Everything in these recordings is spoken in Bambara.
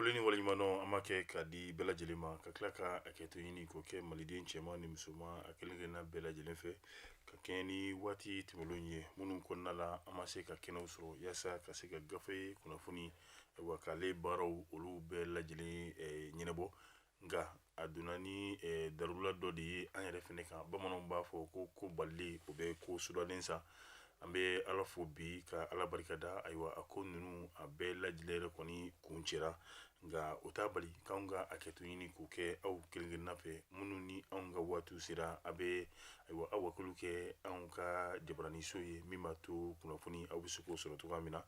Foli ni waleɲumandɔn an b'a kɛ k'a di bɛɛ lajɛlen ma, ka tila ka hakɛto ɲini k'o kɛ maliden cɛman ni musoman a kelen kelenna bɛɛ lajɛlen fɛ, ka kɛɲɛ ni waati tɛmɛnlenw ye minnu kɔnɔna la an ma se ka kɛnɛw sɔrɔ yaasa ka se ka gafe kunnafoni, ayiwa, k'ale baaraw olu bɛɛ lajɛlen ɲɛnabɔ. Nka a donna ni darula dɔ de ye an yɛrɛ fɛnɛ kan. Bamananw b'a fɔ ko ko balilen o bɛ ko sudalen sa. An bɛ Ala fo bi ka Ala barikada. Ayiwa, a ko ninnu a bɛɛ lajɛlen yɛrɛ kɔni kuncɛra, nka o t'a bali k'anw ka hakɛto ɲini k'o kɛ aw kelen kelenna fɛ minnu ni anw ka waatiw sera a bɛ, ayiwa, aw wakiliw kɛ anw ka jabaraniso ye min b'a to kunnafoni aw bɛ se k'o sɔrɔ cogoya min na.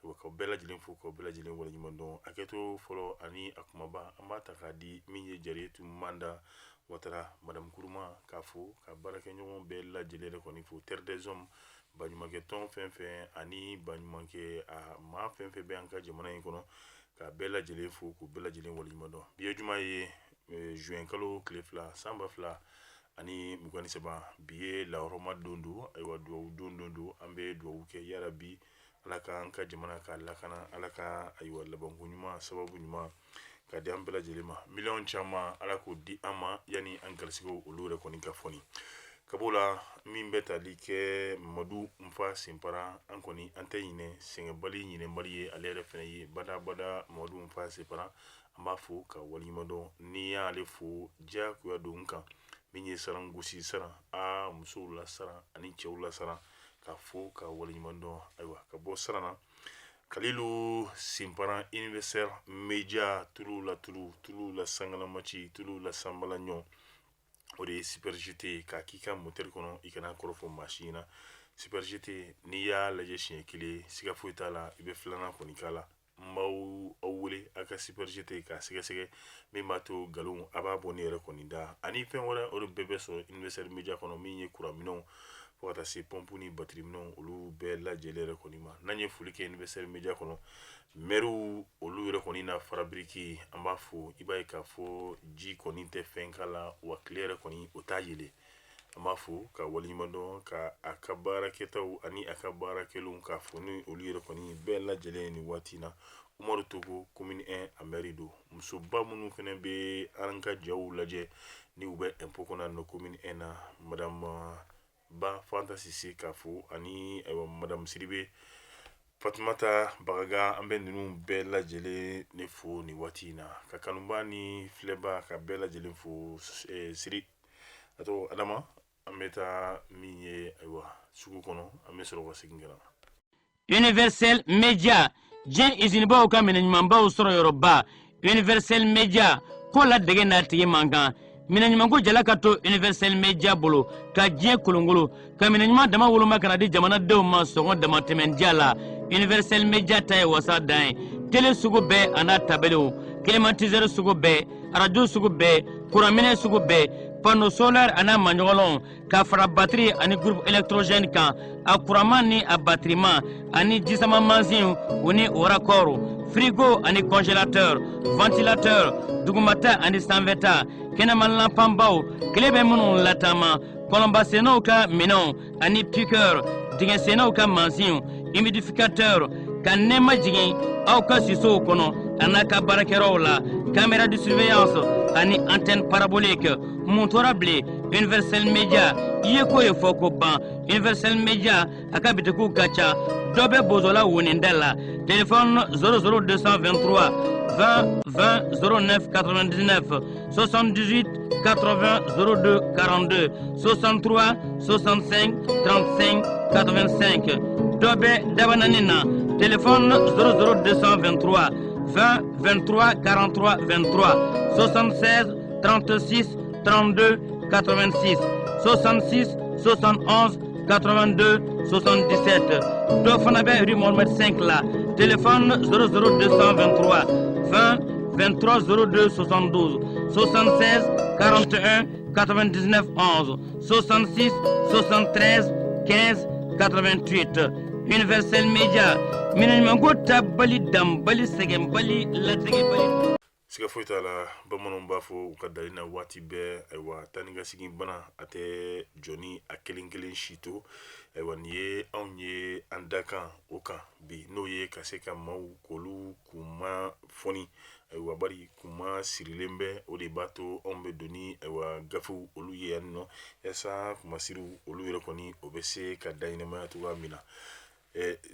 Ayiwa, k'aw bɛɛ lajɛlen fo, k'aw bɛɛ lajɛlen waleɲuman dɔn. Hakɛto fɔlɔ ani a kumaba an b'a ta k'a di min ye Jariyetu Manda Watara, Madame Kuruma, k'a fo, ka baarakɛɲɔgɔn bɛɛ lajɛlen yɛrɛ kɔni fo, Terre des Hommes, baɲumankɛ tɔn fɛn fɛn ani baɲumankɛ a maa fɛn fɛn bɛ an ka jamana in kɔnɔ, ka bɛɛ lajɛlen fo, k'u bɛɛ lajɛlen waleɲuman dɔn. Bi ye juma ye, juin kalo tile 2, san 2023. Bi ye lahɔrɔma don don. Ayiwa, duwawu don don don. An bɛ duwawu kɛ, yarabi, Ala ka an ka jamana k'a lakana, Ala ka, ayiwa, labanko ɲuman, sababu ɲuman ka di an bɛɛ lajɛlen ma. Miliyɔn caman, Ala k'o di an ma yanni an garisigɛw olu yɛrɛ kɔni ka fɔni. Ka b'o la, min bɛ tali kɛ Mamadu Nfa Senpara, an kɔni an tɛ ɲinɛ, sɛgɛnbali ɲinɛbali ye ale yɛrɛ fɛnɛ ye badabada. Mamadu Nfa Senpara, an b'a fo ka waleɲuman dɔn. N'i y'ale fo, diyagoya don kan min ye sarangosi saran a musow la saran ani cɛw la saran, ka fo ka waleɲuman dɔn. Ayiwa, ka bɔ saran na, Kalilu Senpara, Universel Media, tulu la tulu, tulu la sangalamaci, tulu la sanbala ɲɔ, o de ye Super GT. K'a k'i ka moteur kɔnɔ, i kana kɔrɔfɔ maa si ɲɛna. Super GT, n'i y'a lajɛ siɲɛ kelen, siga foyi t'a la, i bɛ filanan kɔni k'a la. N b'aw aw wele a ka Super GT k'a sɛgɛsɛgɛ, min b'a to nkalon a b'a bɔ ne yɛrɛ kɔni da ani fɛn wɛrɛ, o de bɛɛ bɛ sɔrɔ Universel Media kɔnɔ, min ye kuran minɛnw fo ka taa se pɔnpu ni batiri minɛnw, olu bɛɛ lajɛlen yɛrɛ kɔni ma. N'an ye foli kɛ Universel Media kɔnɔ, mɛriw olu yɛrɛ kɔni na farabiriki, an b'a fo. I b'a ye k'a fɔ ji kɔni tɛ fɛn k'a la, wa tile yɛrɛ kɔni o t'a yelen. An b'a fo ka waleɲuman dɔn, ka a ka baarakɛtaw ani a ka baarakɛlenw k'a fo ni olu yɛrɛ kɔni bɛɛ lajɛlen nin waati na. Umaru Togo, commune 1, a mɛri don. Musoba minnu fana bɛ an ka jaw lajɛ ni u bɛ impôt kɔnɔ nɔ commune 1 na, madame Ba Fanta Sise, k'a fo, ani ayiwa, madame Sidibe Fatumata Bagaga. An bɛ ninnu bɛɛ lajɛlen ne fo nin waati in na, ka kanuba ni filɛba ka bɛɛ lajɛlen fo. Siri a tɔgɔ Adama, an bɛ taa min ye, ayiwa, sugu kɔnɔ, an bɛ sɔrɔ ka segin ka na. Universel Media, diɲɛ izinibaw ka minɛ ɲumanbaw sɔrɔ yɔrɔba. Universel Media ko la dege n'a tigi man kan. Minɛ ɲumanko jala ka to Universel Media bolo ka diɲɛ kolongolo, ka minɛ ɲuman dama woloma ka na di jamanadenw ma sɔngɔ damatɛmɛndiya la. Universel Media ta ye wasa dan ye. Tele sugu bɛɛ a n'a tabelew, climatiseur sugu bɛɛ, arajo sugu bɛɛ, kuranminɛ sugu bɛɛ, panneau solaire a n'a maɲɔgɔnlɔnw, ka fara batiri ani groupe électrogène kan, a kuranman ni a batiriman, ani jisama mansinw u ni o raccord, frigo ani congélateur, ventilateur, dugumata ani sanfɛta, kɛnɛma lanpanbaw, tile bɛ minnu lataama, kɔlɔnbasennaw ka minɛnw ani piqueur, dingɛsennaw ka mansinw, humidificateur, ka nɛɛma jigin aw ka sisow kɔnɔ a n'a ka baarakɛyɔrɔw la, caméra de surveillance ani antenne parabolique. Mun tora bilen? Universel Media i ye ko ye fɔ ko ban. Universel Media a ka bitikiw ka ca. Dɔ bɛ Bozola woninda la, téléphone 00 223 20 20 09 99, 78 80 02 42, 63 65 35 85. Dɔ bɛ Dabanani na, téléphone 00 223 20 23 43 23, 76 36 32 86, 66 71 82 77. Dɔ fana bɛ rue Mohamed 5 la, téléphone 00 223 20 23 02 72, 76 41 99 11, 66 73 15 88. Universel Media, minɛ ɲumanko tabali, danbali, sɛgɛnbali, latigɛbali. Siga foyi t'a la, bamananw b'a fɔ u ka dali na waati bɛɛ, ayiwa, taa ni ka segin bana a tɛ jɔ ni a kelen kelen si to. Ayiwa, nin ye anw ye an dakan o kan bi, n'o ye ka se ka maaw k'olu kunma fɔni. Ayiwa, bari kuma sirilen bɛ, o de b'a to anw bɛ don ni ayiwa gafew olu ye yan nɔ, yaasa kumasiriw olu yɛrɛ kɔni o bɛ se ka da ɲɛnamaya cogoya min na.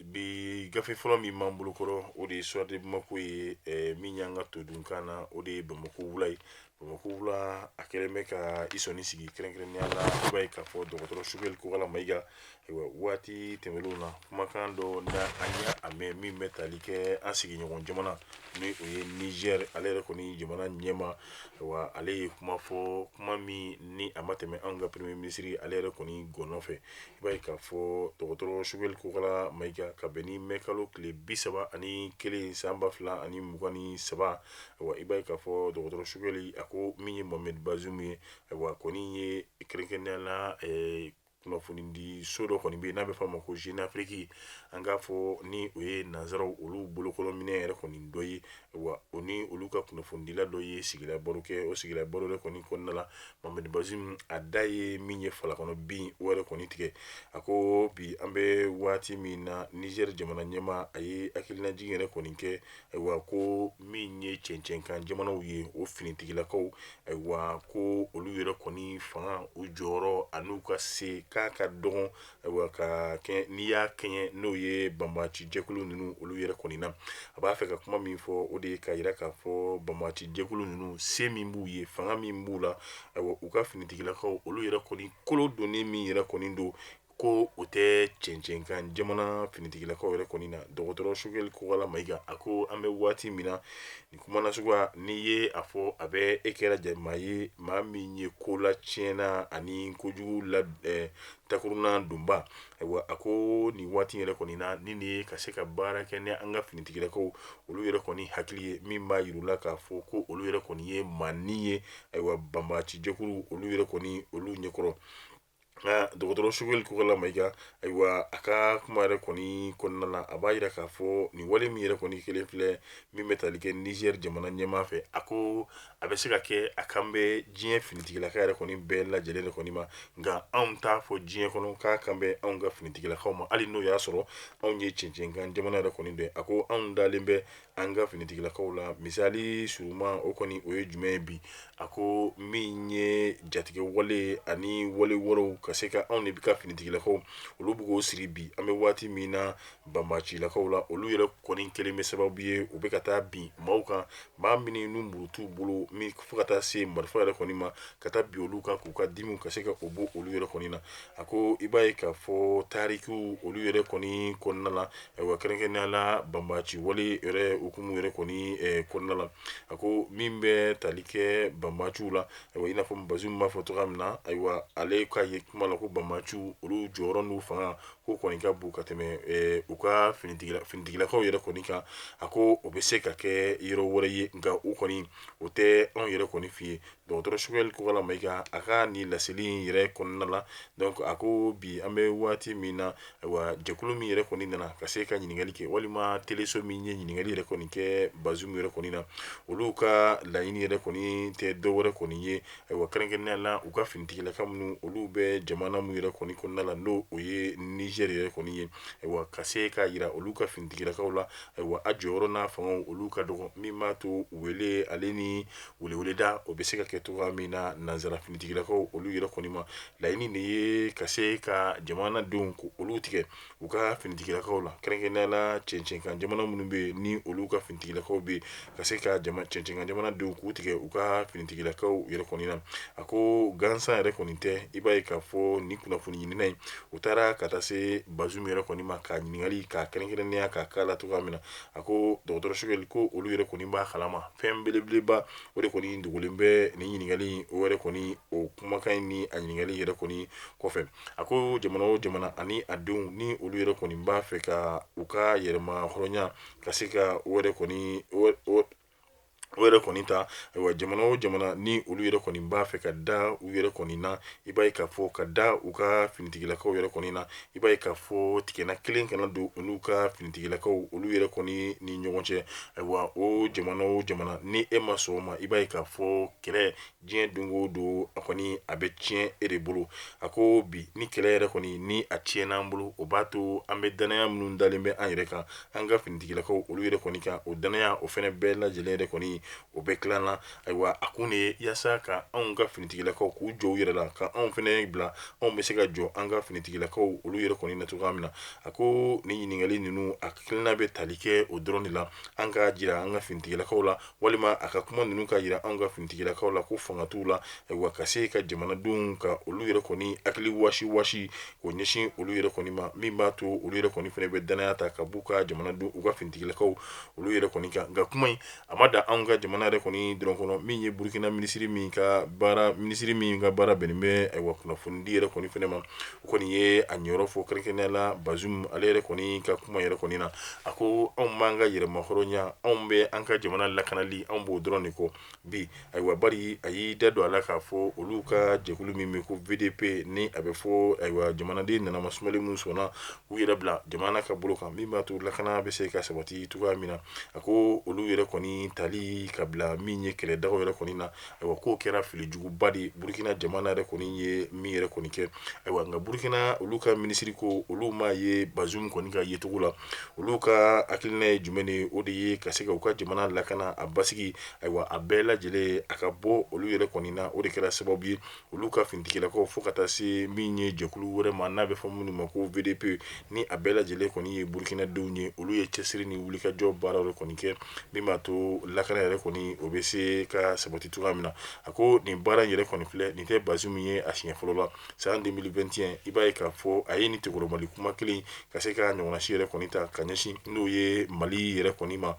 Bi gafe fɔlɔ min b'an bolo kɔrɔ, o de ye Soir de Bamako ye. Min y'an ka todunkan na, o de ye Bamako wula ye. Bamako wula, a kɛlen bɛ ka i sɔnni sigi kɛrɛnkɛrɛnnenya la. I b'a ye k'a fɔ dɔgɔtɔrɔ Sogɛli Kokala Mayiga, ayiwa, waati tɛmɛnlenw na, kumakan dɔ na an y'a a mɛn min bɛ tali kɛ an sigiɲɔgɔn jamana ni o ye Niger, ale yɛrɛ kɔni jamana ɲɛmaa. Ayiwa, ale ye kuma fɔ, kuma min ni a ma tɛmɛ anw ka premier ministre ale yɛrɛ kɔni gɔnɔ fɛ. I b'a ye k'a fɔ dɔgɔtɔrɔ Sogɛli Kokala Mayiga, ka bɛn ni mɛ kalo tile 31 san 2023, ayiwa, i b'a ye k'a fɔ dɔgɔtɔrɔ Sogɛli a ko min ye Mohamed Bazoum ye, ayiwa, kɔni ye kɛrɛnkɛrɛnnenya la kunnafonidi so dɔ kɔni bɛ yen n'a bɛ f'a ma ko Jeune Afrique, an k'a fɔ ni o ye nansaraw olu bolokɔrɔminɛ yɛrɛ kɔni dɔ ye. Wa o ni olu ka kunnafonidila dɔ ye sigila baro kɛ. O sigila baro yɛrɛ kɔni kɔnɔna la, Mohamed Bazoum a da ye min ye falakɔnɔ bin o yɛrɛ kɔni tigɛ. A ko bi an bɛ waati min na, Niger jamana ɲɛmaa a ye hakilinajigin yɛrɛ kɔni kɛ. Ayiwa, ko min ye cɛncɛnkan jamanaw ye, o finitigilakaw, ayiwa, ko olu yɛrɛ kɔni fanga, u jɔyɔrɔ an'u ka se k'a ka dɔgɔn. Ayiwa, ka kɛ n'i y'a kɛɲɛ n'o ye banbaanci jɛkulu ninnu olu yɛrɛ kɔni na. A b'a fɛ ka kuma min fɔ, o de ye k'a yira k'a fɔ banbaanci jɛkulu ninnu, se min b'u ye, fanga min b'u la, ayiwa, u ka finitigilakaw olu yɛrɛ kɔni kolo donnen min yɛrɛ kɔni don, ko o tɛ cɛncɛnkan jamana finitigilakaw yɛrɛ kɔni na. Dɔgɔtɔrɔ Sogɛli Kokala Mayiga a ko an bɛ waati min na, nin kuma nasuguya, n'i ye a fɔ, a bɛ e kɛra maa ye, maa min ye ko la tiɲɛna ani kojugu la takurunna donba. Ayiwa, a ko nin waati yɛrɛ kɔni na, ni nin ye ka se ka baara kɛ ni an ka finitigilakaw olu yɛrɛ kɔni hakili ye, min b'a yir'u la k'a fɔ ko olu yɛrɛ kɔni ye maanin ye, ayiwa, banbaanci jɛkulu olu yɛrɛ kɔni olu ɲɛkɔrɔ. Nka dɔgɔtɔrɔ Sogɛli Kokala Mayiga, ayiwa, a ka kuma yɛrɛ kɔni kɔnɔna la, a b'a yira k'a fɔ nin wale min yɛrɛ kɔni kelen filɛ min bɛ tali kɛ Niger jamana ɲɛmaa fɛ, a ko a bɛ se ka kɛ a kan bɛ diɲɛ finitigilaka yɛrɛ kɔni bɛɛ lajɛlen de kɔni ma, nka anw t'a fɔ diɲɛ kɔnɔ k'a kan bɛ anw ka finitigilakaw ma, hali n'o y'a sɔrɔ anw ye cɛncɛnkan jamana yɛrɛ kɔni dɛ. A ko anw dalen bɛ an ka finitigilakaw la. Misali surunman o kɔni o ye jumɛn ye bi? A ko min ye jatigɛ wale ani wale wɛrɛw ka se ka anw de bɛ ka finitigilakaw olu bɛ k'o siri bi an bɛ waati min na banbaancilakaw la, olu yɛrɛ kɔni kelen bɛ sababu ye u bɛ ka taa bin maaw kan, maa minnu n'u muru t'u bolo min, fo ka taa se marifa yɛrɛ kɔni ma, ka taa bin olu kan k'u ka dimiw ka se ka o bɔ olu yɛrɛ kɔni na. A ko i b'a ye k'a fɔ tarikiw olu yɛrɛ kɔni kɔnɔna la, ayiwa, kɛrɛnkɛrɛnnenya la banbaanci wale yɛrɛ hukumu yɛrɛ kɔni kɔnɔna la, a ko min bɛ tali kɛ banbaanciw la, ayiwa, i n'a fɔ Bazoum b'a fɔ cogoya min na, ayiwa, ale ka ye kuma la ko banbaanciw olu jɔyɔrɔ n'u fanga ko kɔni ka bon ka tɛmɛ u ka finitigilakaw yɛrɛ kɔni kan. A ko o bɛ se ka kɛ yɔrɔ wɛrɛ ye, nka u kɔni o tɛ anw yɛrɛ kɔni fɛ yen. Dɔgɔtɔrɔ Sogɛli Kokala Mayiga a ka nin laseli in yɛrɛ kɔnɔna la, donc a ko bi an bɛ waati min na, ayiwa, jɛkulu min yɛrɛ kɔni nana ka se ka ɲininkali kɛ, walima teleso min ye ɲininkali yɛrɛ kɔni kɛ Bazoum yɛrɛ kɔni na, olu ka laɲini yɛrɛ kɔni tɛ dɔ wɛrɛ kɔni ye, ayiwa, kɛrɛnkɛrɛnnenya la u ka finitigilaka minnu olu bɛ jamana min yɛrɛ kɔni kɔnɔna la, n'o o ye Niger yɛrɛ kɔni ye, ayiwa, ka se k'a yira olu ka finitigilakaw la, ayiwa, a jɔyɔrɔ n'a fangaw olu ka dɔgɔ, min b'a to wele ale ni weleweleda o bɛ se ka kɛ cogoya min na nansara finitigilakaw olu yɛrɛ kɔni ma. Laɲini de ye ka se ka jamanadenw ko olu tigɛ u ka finitigilakaw la, kɛrɛnkɛrɛnnenya la cɛncɛnkan jamana minnu bɛ yen ni olu ka finitigilakaw bɛ yen, ka se ka cɛncɛnkan jamanadenw k'u tigɛ u ka finitigilakaw yɛrɛ kɔni na. A ko gansan yɛrɛ kɔni tɛ. I b'a ye k'a fɔ ni kunnafoni ɲinina in, u taara ka taa se Bazoum yɛrɛ kɔni ma k'a ɲininkali k'a kɛrɛnkɛrɛnnenya k'a k'a la cogoya min na. A ko dɔgɔtɔrɔ Sogɛli ko olu yɛrɛ kɔni b'a kalama fɛn belebeleba o de kɔni dogolen bɛ nin ɲininkali o yɛrɛ kɔni o kumakan in ni a ɲininkali yɛrɛ kɔni kɔfɛ. A ko jamana o jamana ani a denw ni olu yɛrɛ kɔni b'a fɛ ka u ka yɛrɛma hɔrɔnya ka se ka o yɛrɛ kɔni O yɛrɛ kɔni ta, ayiwa, jamana o jamana ni olu yɛrɛ kɔni b'a fɛ ka da u yɛrɛ kɔni na, i b'a ye k'a fɔ ka da u ka finitigilakaw yɛrɛ kɔni na, i b'a ye k'a fɔ tigɛna kelen kana don olu ka finitigilakaw olu yɛrɛ kɔni ni ɲɔgɔn cɛ. Ayiwa, o jamana o jamana ni e ma sɔn o ma, i b'a ye k'a fɔ kɛlɛ diɲɛ don o don, a kɔni a bɛ tiɲɛ e de bolo. A ko bi ni kɛlɛ yɛrɛ kɔni ni a tiɲɛna an bolo, o b'a to an bɛ danaya minnu dalen bɛ an yɛrɛ kan, an ka finitigilakaw olu yɛrɛ kɔni kan, o danaya o fɛnɛ bɛɛ lajɛlen yɛrɛ kɔni o bɛ tila na. Ayiwa, a kun de ye yaasa ka anw ka finitigilakaw k'u jɔ u yɛrɛ la, ka anw fɛnɛ bila anw bɛ se ka jɔ an ka finitigilakaw olu yɛrɛ kɔni na cogoya min na. A ko nin ɲininkali ninnu a hakilina bɛ tali kɛ o dɔrɔn de la, an k'a jira an ka finitigilakaw la, walima a ka kuma ninnu ka jira anw ka finitigilakaw la ko fanga t'u la. Ayiwa, ka se ka jamanadenw ka olu yɛrɛ kɔni hakili wasi wasi k'o ɲɛsin olu yɛrɛ kɔni ma, min b'a to olu yɛrɛ kɔni fɛnɛ bɛ danaya ta ka b'u ka jamanadenw, u ka finitigilakaw olu yɛrɛ kɔni kan. Nka kuma in a ma dan anw ka jamana yɛrɛ kɔni dɔrɔn kɔnɔ. Min ye Burukina minisiri min ka baara, minisiri min ka baara bɛnnen bɛ, ayiwa, kunnafonidi yɛrɛ kɔni fɛnɛ ma, o kɔni ye a ɲɛyɔrɔ fɔ kɛrɛnkɛrɛnnenya la Bazum ale yɛrɛ kɔni ka kuma yɛrɛ kɔni na. A ko anw b'an ka yɛrɛmahɔrɔnya, anw bɛ an ka jamana lakanali, anw b'o dɔrɔn de kɔ bi. Ayiwa, bari a y'i da don a la k'a fɔ olu ka jɛkulu min bɛ ko VDP, ni a bɛ fɔ, ayiwa, jamanaden nanama sumalen minnu sɔnna k'u yɛrɛ bila jamana ka bolo kan, min b'a to lakana bɛ se ka sabati cogoya min na, a ko olu yɛrɛ kɔni tali ka bila min ye kɛlɛdagaw yɛrɛ kɔni na, ayiwa, k'o kɛra fili juguba de ye Burukina jamana yɛrɛ kɔni ye min yɛrɛ kɔni kɛ. Ayiwa, nka Burukina olu ka minisiri ko olu m'a ye Bazum kɔni ka yecogo la. Olu ka hakilina ye jumɛn ye? O de ye ka se ka u ka jamana lakana, a basigi, ayiwa, a bɛɛ lajɛlen a ka bɔ olu yɛrɛ kɔni na. O de kɛra sababu ye olu ka finitigilakaw fo ka taa se min ye jɛkulu wɛrɛ ma n'a bɛ fɔ minnu ma ko VDP, ni a bɛɛ lajɛlen kɔni ye Burukinadenw ye, olu ye cɛsiri ni wulikajɔ baara yɛrɛ kɔni kɛ min b'a to lakana yɛrɛ kɔni o bɛ se ka sabati cogoya min na. A ko nin baara in yɛrɛ kɔni filɛ nin tɛ Bazum ye a siɲɛ fɔlɔ la. San 2021, i b'a ye k'a fɔ a ye nin tɛgɔrɔmali kuma kelen ka se ka ɲɔgɔnnasi yɛrɛ kɔni ta ka ɲɛsin n'o ye Mali yɛrɛ kɔni ma.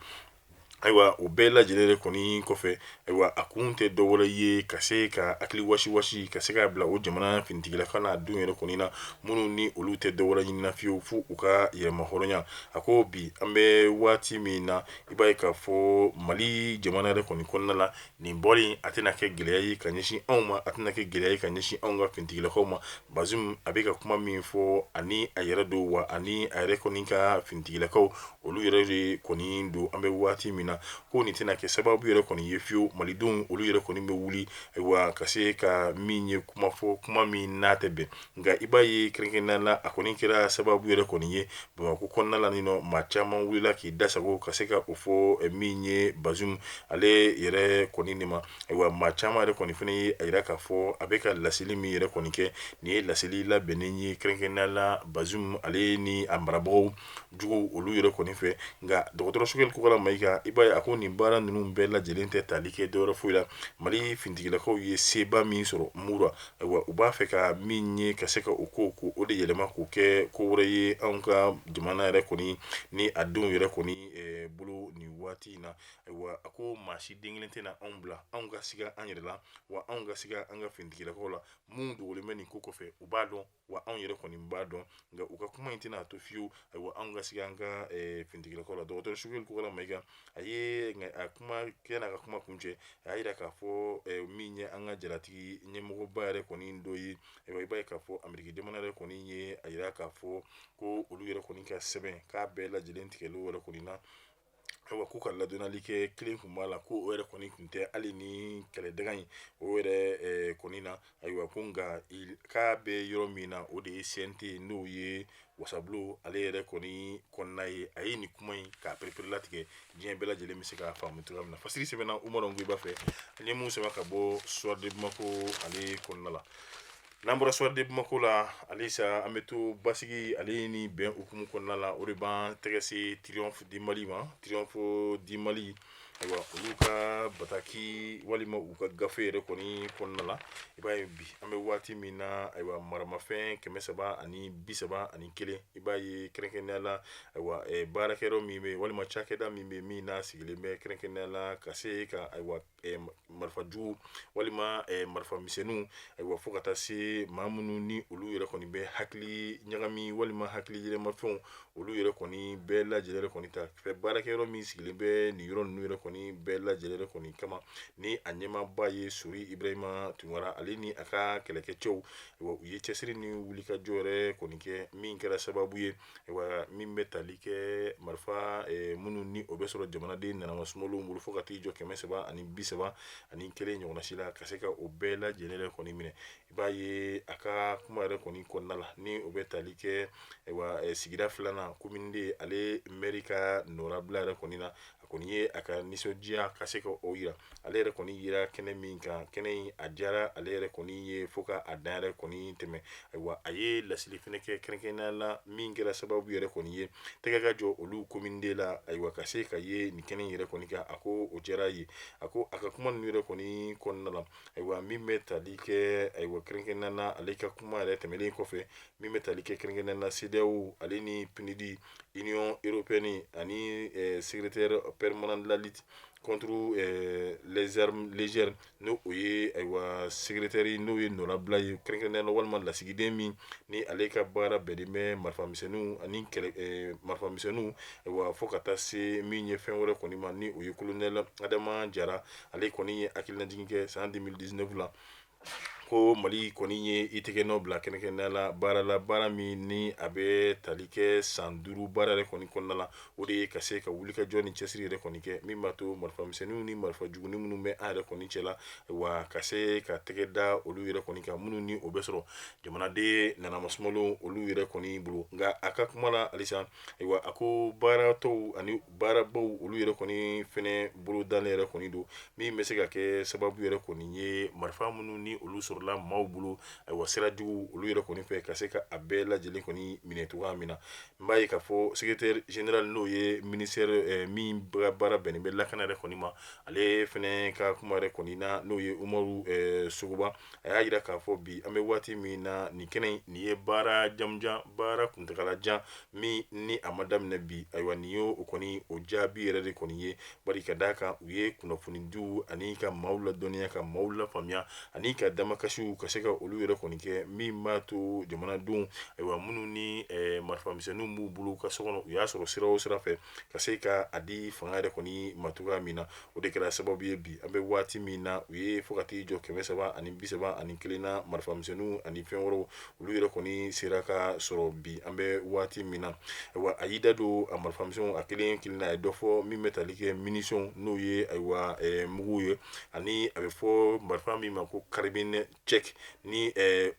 Ayiwa, o bɛɛ lajɛlen yɛrɛ kɔni kɔfɛ, ayiwa, a kun tɛ dɔwɛrɛ ye ka se ka hakili wasiwasi ka se ka bila o jamana finitigilakaw n'a denw yɛrɛ kɔni na, minnu ni olu tɛ dɔwɛrɛ ɲinina fiyewu fo u ka yɛrɛmahɔrɔnya. A ko bi an bɛ waati min na, i b'a ye k'a fɔ Mali jamana yɛrɛ kɔni kɔnɔna la, nin bɔli a tɛna kɛ gɛlɛya ye ka ɲɛsin anw ma, a tɛna kɛ gɛlɛya ye ka ɲɛsin anw ka finitigilakaw ma. Bazum a bɛ ka kuma min fɔ, ani a yɛrɛ don wa, ani a yɛrɛ kɔni ka finitigilakaw olu yɛrɛ de kɔni don an bɛ waati min na, ko nin tɛna kɛ sababu yɛrɛ kɔni ye fiyewu malidenw olu yɛrɛ kɔni bɛ wuli, ayiwa, ka se ka min ye kuma fɔ, kuma min n'a tɛ bɛn. Nka i b'a ye kɛrɛnkɛrɛnnenya la, a kɔni kɛra sababu yɛrɛ kɔni ye Bamakɔ kɔnɔna la nin nɔ, maa caman wulila k'i da sago ka se ka o fɔ min ye Bazum ale yɛrɛ kɔni de ma. Ayiwa, maa caman yɛrɛ kɔni fana ye a yira k'a fɔ a bɛ ka laseli min yɛrɛ kɔni kɛ, nin ye laseli labɛnnen ye kɛrɛnkɛrɛnnenya la Bazum ale ni a marabagaw juguw olu yɛrɛ kɔni fɛ. Nka dɔgɔtɔrɔ Sogɛli Kokala Mayiga, i b'a ye a ko nin baara ninnu bɛɛ lajɛlen tɛ tali kɛ dɔwɛrɛ foyi la, Mali finitigilakaw ye seba min sɔrɔ Mura, ayiwa, u b'a fɛ ka min ye ka se ka o ko ko o de yɛlɛma k'o kɛ ko wɛrɛ ye anw ka jamana yɛrɛ kɔni ni a denw yɛrɛ kɔni bolo nin waati in na. Ayiwa, a ko maa si den kelen tɛna anw bila anw ka siga an yɛrɛ la, wa anw ka siga an ka finitigilakaw la. Mun dogolen bɛ nin ko kɔfɛ, u b'a dɔn, wa anw yɛrɛ kɔni b'a dɔn, nka u ka kuma in tɛna to fiyewu, ayiwa, anw ka siga an ka finitigilakaw la. Dɔgɔtɔrɔ Sogɛli Kokala Mayiga a ye a kuma kɛ n'a ka kuma kuncɛ, a y'a yira k'a fɔ min ye an ka jalatigi ɲɛmɔgɔba yɛrɛ kɔni dɔ ye. Ayiwa, i b'a ye k'a fɔ Ameriki jamana yɛrɛ kɔni ye a yira k'a fɔ ko olu yɛrɛ kɔni ka sɛbɛn k'a bɛɛ lajɛlen tigɛlen yɛrɛ kɔni na. Ayiwa, k'u ka ladɔnniyali kɛ kelen kun b'a la, ko o yɛrɛ kɔni tun tɛ hali ni kɛlɛdaga in o yɛrɛ kɔni na. Ayiwa, ko nka k'a bɛ yɔrɔ min na, o de ye CNT, n'o ye wasabulon ale yɛrɛ kɔni kɔnɔna ye. A ye nin kuma in k'a pereperelatigɛ diɲɛ bɛɛ lajɛlen bɛ se k'a faamu cogoya min na. Fasiri sɛbɛnna Umaru Nkuyiba fɛ, an ye mun sɛbɛn ka bɔ Soir de Bamako ale kɔnɔna la. N'an bɔra Soir de Bamako la halisa, an bɛ to basigi ale ni bɛn hukumu kɔnɔna la. O de b'an tɛgɛ se Triomphe du Mali ma. Triomphe du Mali, ayiwa, olu ka bataki walima u ka gafe yɛrɛ kɔni kɔnɔna la, i b'a ye bi an bɛ waati min na, ayiwa, maramafɛn 331, i b'a ye kɛrɛnkɛrɛnnenya la, ayiwa, baarakɛyɔrɔ min bɛ walima cakɛda min bɛ min n'a sigilen bɛ kɛrɛnkɛrɛnnenya la ka se ka, ayiwa, marifajugu walima marifa misɛnninw, ayiwa, fo ka taa se maa minnu ni olu yɛrɛ kɔni bɛ hakili ɲagami walima hakili yɛlɛmafɛnw, olu yɛrɛ kɔni bɛɛ lajɛlen yɛrɛ kɔni ta fɛ, baarakɛyɔrɔ min sigilen bɛ nin yɔrɔ ninnu yɛrɛ kɔni. kɔni bɛɛ lajɛlen yɛrɛ kɔni kama, ni a ɲɛmaaba ye Sori Ibrahima Tunkara, ale ni a ka kɛlɛkɛcɛw. U ye cɛsiri ni wulikajɔ yɛrɛ kɔni kɛ min kɛra sababu ye, ayiwa, min bɛ tali kɛ marifa minnu ni o bɛ sɔrɔ jamanaden nanama sumalenw bolo fo ka t'i jɔ 331 ɲɔgɔnna si la, ka se ka o bɛɛ lajɛlen yɛrɛ kɔni minɛ. I b'a ye a ka kuma yɛrɛ kɔni kɔnɔna la, ni o bɛ tali kɛ, ayiwa, sigida filanan commune deux, ale mɛri ka nɔrabila yɛrɛ kɔni na, a kɔni ye a ka nisɔndiya ka se ka o yira. Ale yɛrɛ kɔni yira kɛnɛ min kan, kɛnɛ in a diyara ale yɛrɛ kɔni ye fo ka a dan yɛrɛ kɔni tɛmɛ. Ayiwa, a ye laseli fɛnɛ kɛ kɛrɛnkɛrɛnnenya la min kɛra sababu yɛrɛ kɔni ye tɛgɛ ka jɔ olu commune deux la, ayiwa, ka se ka ye nin kɛnɛ in yɛrɛ kɔni kan. A ko o diyara ye. A ko a ka kuma ninnu yɛrɛ kɔni kɔnɔna la, ayiwa, min bɛ tali kɛ, ayiwa, kɛrɛnkɛrɛnnenya la, ale ka kuma yɛrɛ tɛmɛnen kɔfɛ, min bɛ tali kɛ kɛrɛnkɛrɛnnenya la CEDEAO ale ni PNUD, Union européenne ani secrétaire permanent de la lutte contre les armes légères, n'o o ye, ayiwa, secrétaire n'o ye nɔrabila ye kɛrɛnkɛrɛnnenya la, walima lasigiden min ni ale ka baara bɛnnen bɛ marifamisɛnninw ani kɛlɛ marifamisɛnninw, ayiwa, fo ka taa se min ye fɛn wɛrɛ kɔni ma, ni o ye colonel Adama Jara. Ale kɔni ye hakilinajigin kɛ san 2019 la ko Mali kɔni ye i tɛgɛ nɔ bila kɛrɛnkɛrɛnnenya la baara la, baara min ni a bɛ tali kɛ san 5 baara yɛrɛ kɔni kɔnɔna la, o de ye ka se ka wulikajɔ ni cɛsiri yɛrɛ kɔni kɛ min b'a to marifamisɛnninw ni marifa jugunin minnu bɛ an yɛrɛ kɔni cɛ la, wa ka se ka tɛgɛ da olu yɛrɛ kɔni kan, minnu ni o bɛ sɔrɔ jamanaden nanamasumalenw olu yɛrɛ kɔni bolo. Nka a ka kuma la halisa, ayiwa, a ko baara tɔw ani baarabaw olu yɛrɛ kɔni fɛnɛ bolodalen yɛrɛ kɔni don, min bɛ se ka kɛ sababu yɛrɛ kɔni ye marifa minnu ni olu sɔrɔla maaw bolo, ayiwa, sira jugu olu yɛrɛ kɔni fɛ, ka se ka a bɛɛ lajɛlen kɔni minɛ cogoya min na. N b'a ye k'a fɔ secrétaire général, n'o ye ministère min ka baara bɛnnen bɛ lakana yɛrɛ kɔni ma, ale fɛnɛ ka kuma yɛrɛ kɔni na, n'o ye Umaru Sogoba, a y'a jira k'a fɔ bi an bɛ waati min na, nin kɛnɛ nin ye baara jamujan, baara kuntagalajan min ni a ma daminɛ bi. Ayiwa, nin ye o kɔni o jaabi yɛrɛ de kɔni ye, bari ka d'a kan u ye kunnafonidiw ani ka maaw ladɔnniya, ka maaw lafaamuya ani ka damakasiw ka se ka olu yɛrɛ kɔni kɛ, min b'a to jamanadenw, ayiwa, minnu ni marifamisɛnninw b'u bolo ka so kɔnɔ, u y'a sɔrɔ sira o sira fɛ, ka se ka a di fanga yɛrɛ kɔni ma cogoya min na. O de kɛra sababu ye bi an bɛ waati min na, u ye fo ka t'i jɔ 331 na marifamisɛnninw ani fɛn wɛrɛw olu yɛrɛ kɔni sera ka sɔrɔ bi an bɛ waati min na. Ayiwa, a y'i da don a marifamisɛnw a kelen kelen na, a ye dɔ fɔ min bɛ tali kɛ munition, n'o ye, ayiwa, mugu ye, ani a bɛ fɔ marifa min ma ko carabine tchèque, ni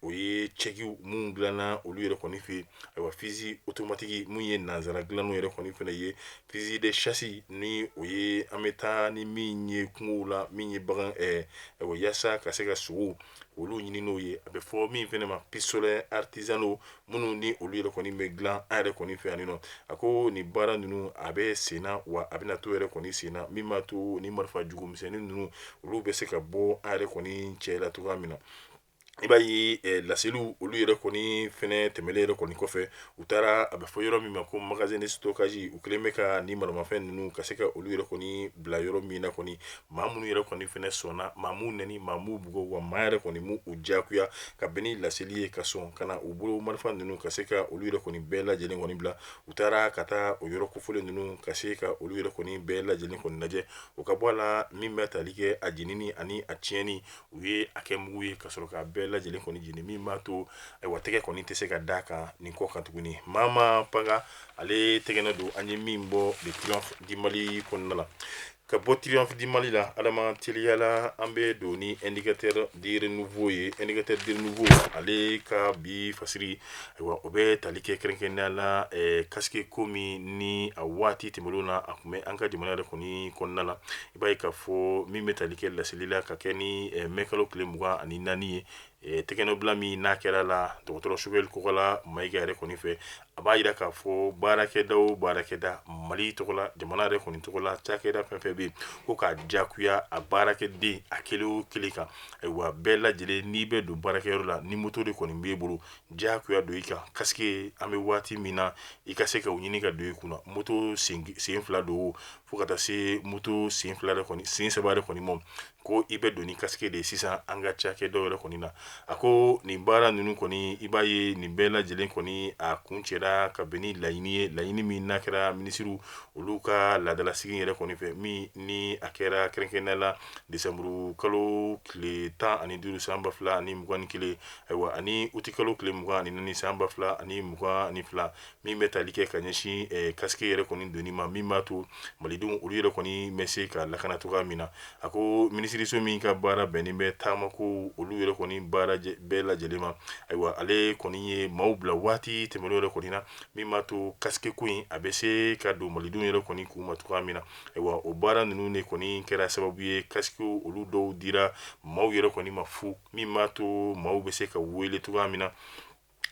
o ye tchèque minnu dilanna olu yɛrɛ kɔni fɛ yen, ayiwa, fusil automatique mun ye nansara dilanniw yɛrɛ kɔni fana ye, fusil de chasse, ni o ye an bɛ taa ni min ye kungow la, min ye bagan, ayiwa, yaasa ka se ka sogow olu ɲini n'o ye, a bɛ fɔ min fana ma pistolet artisanaux, minnu ni olu yɛrɛ kɔni bɛ dilan an yɛrɛ kɔni fɛ yan nɔ. A ko nin baara ninnu a bɛ senna, wa a bɛna to yɛrɛ kɔni senna, min b'a to ni marifa jugumisɛnnin ninnu olu bɛ se ka bɔ an yɛrɛ kɔni cɛ la cogoya min na. I b'a ye laseliw olu yɛrɛ kɔni fɛnɛ tɛmɛlen yɛrɛ kɔni kɔfɛ, u taara a bɛ fɔ yɔrɔ min ma ko magasin de stockage. U kɛlen bɛ ka ni maramafɛn ninnu ka se ka olu yɛrɛ kɔni bila yɔrɔ min na kɔni, maa minnu yɛrɛ kɔni fɛnɛ sɔnna, maa m'u nɛni, maa m'u bugɔ, wa maa yɛrɛ kɔni m'u diyagoya ka bɛn ni laseli ye ka sɔn ka na u bolo marifa ninnu ka se ka olu yɛrɛ kɔni bɛɛ lajɛlen kɔni bila. U taara ka taa o yɔrɔ kofɔlen ninnu ka se ka olu yɛrɛ kɔni bɛɛ lajɛlen kɔni lajɛ. O ka bɔ a la, min bɛ tali kɛ a jenini ani a tiɲɛni, u ye a kɛ mugu ye ka sɔrɔ k'a bɛɛ lajɛlen kɔni jeni, min b'a to, ayiwa, tɛgɛ kɔni tɛ se ka d'a kan nin kɔ kan tuguni. Mama Panga ale tɛgɛnɛ don an ye min bɔ le Triomphe du Mali kɔnɔna la. Ka bɔ Triomphe du Mali la, Adama, teliyala an bɛ don ni Indicateur du Renouveau ye. Indicateur du Renouveau ale ka bi fasiri, ayiwa, o bɛ tali kɛ kɛrɛnkɛrɛnnenya la casque ko min ni a waati tɛmɛnlenw na a tun bɛ an ka jamana yɛrɛ kɔni kɔnɔna la. I b'a ye k'a fɔ min bɛ tali kɛ laseli la ka kɛ ni mɛ kalo tile 24 ye, tɛgɛnɔbila min n'a kɛra la dɔgɔtɔrɔ Choguel Kokalla Maïga yɛrɛ kɔni fɛ, a b'a jira k'a fɔ baarakɛda o baarakɛda Mali tɔgɔ la, jamana yɛrɛ kɔni tɔgɔ la, cakɛda fɛn fɛn bɛ yen, ko k'a diyagoya a baarakɛden a kelen o kelen kan, ayiwa, bɛɛ lajɛlen n'i bɛ don baarakɛyɔrɔ la, ni moto de kɔni b'e bolo, diyagoya don i kan casque. An bɛ waati min na, i ka se ka o ɲini ka don i kunna, moto sen 2 don fo ka taa se moto sen 2 yɛrɛ kɔni, sen 3 yɛrɛ kɔni ma, ko i bɛ don ni casque de ye sisan an ka cakɛdaw yɛrɛ kɔni na. A ko nin baara ninnu kɔni, i b'a ye nin bɛɛ lajɛlen kɔni a kuncɛra ka bɛn ni laɲini ye, laɲini min n'a kɛra minisiriw olu ka laadalasigi yɛrɛ kɔni fɛ, min ni a kɛra kɛrɛnkɛrɛnnenya la desanburu kalo tile 15 san 2021, ayiwa, ani uti kalo tile 24 san 2022, min bɛ tali kɛ ka ɲɛsin kasike yɛrɛ kɔni donni ma, min b'a to malidenw olu yɛrɛ kɔni bɛ se ka lakana cogoya min na. A ko minisiriso min ka baara bɛnnen bɛ taamako olu yɛrɛ kɔni baara bɛɛ lajɛlen ma, ayiwa, ale kɔni ye maaw bila waati tɛmɛnen yɛrɛ kɔni na, min b'a to kasike ko in a bɛ se ka don malidenw yɛrɛ kɔni kun ma cogoya min na. Ayiwa, o baara ninnu de kɔni kɛra sababu ye kasike olu dɔw dira maaw yɛrɛ kɔni ma fu, min b'a to maaw bɛ se ka wele cogoya min na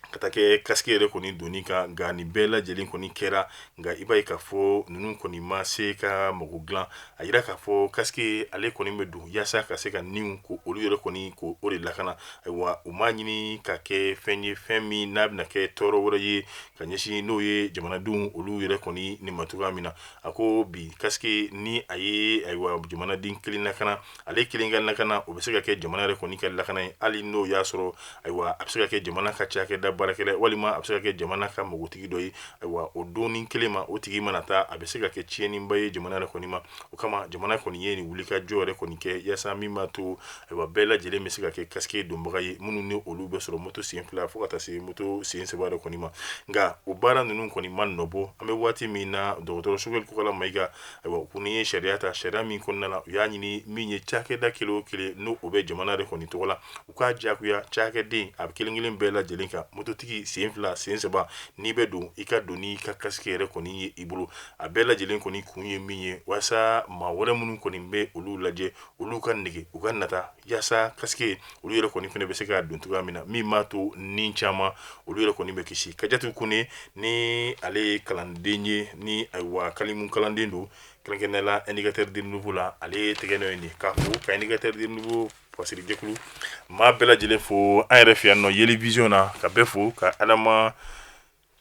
ka taa kɛ kasike yɛrɛ kɔni donni kan. Nka nin bɛɛ lajɛlen kɔni kɛra, nka i b'a ye k'a fɔ ninnu kɔni ma se ka mago dilan. A yira k'a fɔ kasike ale kɔni bɛ don yaasa ka se ka niw ko olu yɛrɛ kɔni ko o de lakana. Ayiwa, u m'a ɲini ka kɛ fɛn ye, fɛn min n'a bɛna kɛ tɔɔrɔ wɛrɛ ye ka ɲɛsin n'o ye jamanadenw olu yɛrɛ kɔni ni ma cogoya min na. A ko bi kasike ni a ye, ayiwa, jamanaden kelen lakana, ale kelen ka lakana, o bɛ se ka kɛ jamana yɛrɛ kɔni ka lakana ye, hali n'o y'a sɔrɔ, ayiwa, a bɛ se ka kɛ jamana ka cakɛda baarakɛla, walima a bɛ se ka kɛ jamana ka magotigi dɔ ye. Ayiwa, o donni kelen ma, o tigi mana taa, a bɛ se ka kɛ tiɲɛniba ye jamana yɛrɛ kɔni ma. O kama jamana kɔni ye nin wulikajɔ yɛrɛ kɔni kɛ yaasa min b'a to, ayiwa, bɛɛ lajɛlen bɛ se ka kɛ kasike donbaga ye, minnu ni olu bɛ sɔrɔ moto sen fila fo ka taa se moto sen saba yɛrɛ kɔni ma. Nka o baara ninnu kɔni ma nɔbɔ. An bɛ waati min na, dɔgɔtɔrɔ Sogɛli Kokala Mayiga, ayiwa, u kɔni ye sariya ta, sariya min kɔnɔna la u y'a ɲini min ye cakɛda kelen o kelen n'o o bɛ jamana yɛrɛ kɔni tɔgɔ la, u k'a diyagoya cakɛden a bɛ kelen kelen bɛɛ lajɛlen kan, mototigi sen fila, sen saba, n'i bɛ don, i ka don n'i ka kasike yɛrɛ kɔni ye i bolo. A bɛɛ lajɛlen kɔni kun ye min ye, walasa maa wɛrɛ minnu kɔni bɛ olu lajɛ, olu ka nege, u ka nata, yaasa kasike olu yɛrɛ kɔni fana bɛ se ka don cogoya min na, min b'a to ni caman olu yɛrɛ kɔni bɛ kisi. Kajatu Kone ni ale ye kalanden ye, ni ayiwa kalimu kalanden don, kɛrɛnkɛrɛnnenya la indicateur du renouveau la, ale ye tɛgɛ nɔ ye nin k'a fo ka indicateur du renouveau fasiri jɛkulu maa bɛɛ lajɛlen fo an yɛrɛ fɛ yan nɔ Yeli Vision na, ka bɛɛ fo, ka Adama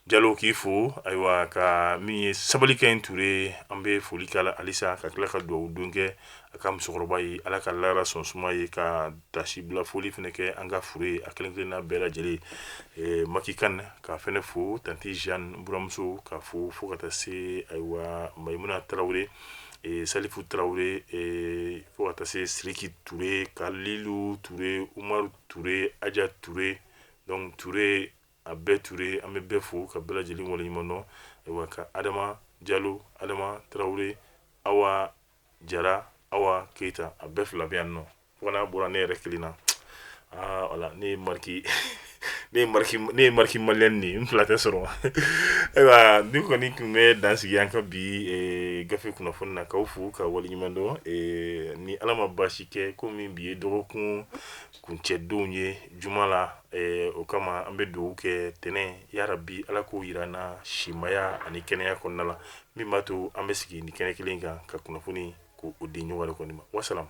Jalo k'i fo. Ayiwa, ka min ye sabali kɛ Ture, an bɛ foli k'a la halisa, ka tila ka dugawu don kɛ a ka musokɔrɔba ye, Ala ka lahara sɔn suma ye, ka tasibila foli fana kɛ an ka furu ye a kelen kelenna bɛɛ lajɛlen, Maki Kan ka fana fo, tanti Jeanne buramuso ka fo, fo ka taa se, ayiwa, Mayimuna Tarawele, Salifu Tarawele, fo ka taa se Siriki Ture, Kalilu Ture, Umaru Ture, Aja Ture, donc Ture a bɛɛ Ture, an bɛ bɛɛ fo ka bɛɛ lajɛlen waleɲuman dɔn. Ayiwa, ka Adama Jalo, Adama Tarawele, Awa Jara, Awa Keyita, a bɛɛ fila bɛ yan nɔ, fo n'a bɔra ne yɛrɛ kelen na. Aa, wala ne ye marque ne ye marque ne ye marque malienne nin n fila tɛ sɔrɔ. Ayiwa, ni kɔni tun bɛ dan sigi an ka bi gafe kunnafoni na, k'aw fo ka waleɲuman dɔn. Ni Ala ma baasi kɛ, komi bi ye dɔgɔkun kuncɛdon ye juma la, o kama an bɛ dugawu kɛ tɛnɛn, yarabi Ala k'o yira an na simaya ani kɛnɛya kɔnɔna la, min b'a to an bɛ sigi ni kɛnɛ kelen kan ka kunnafoni k'o di ɲɔgɔn yɛrɛ kɔni ma. Wasalam.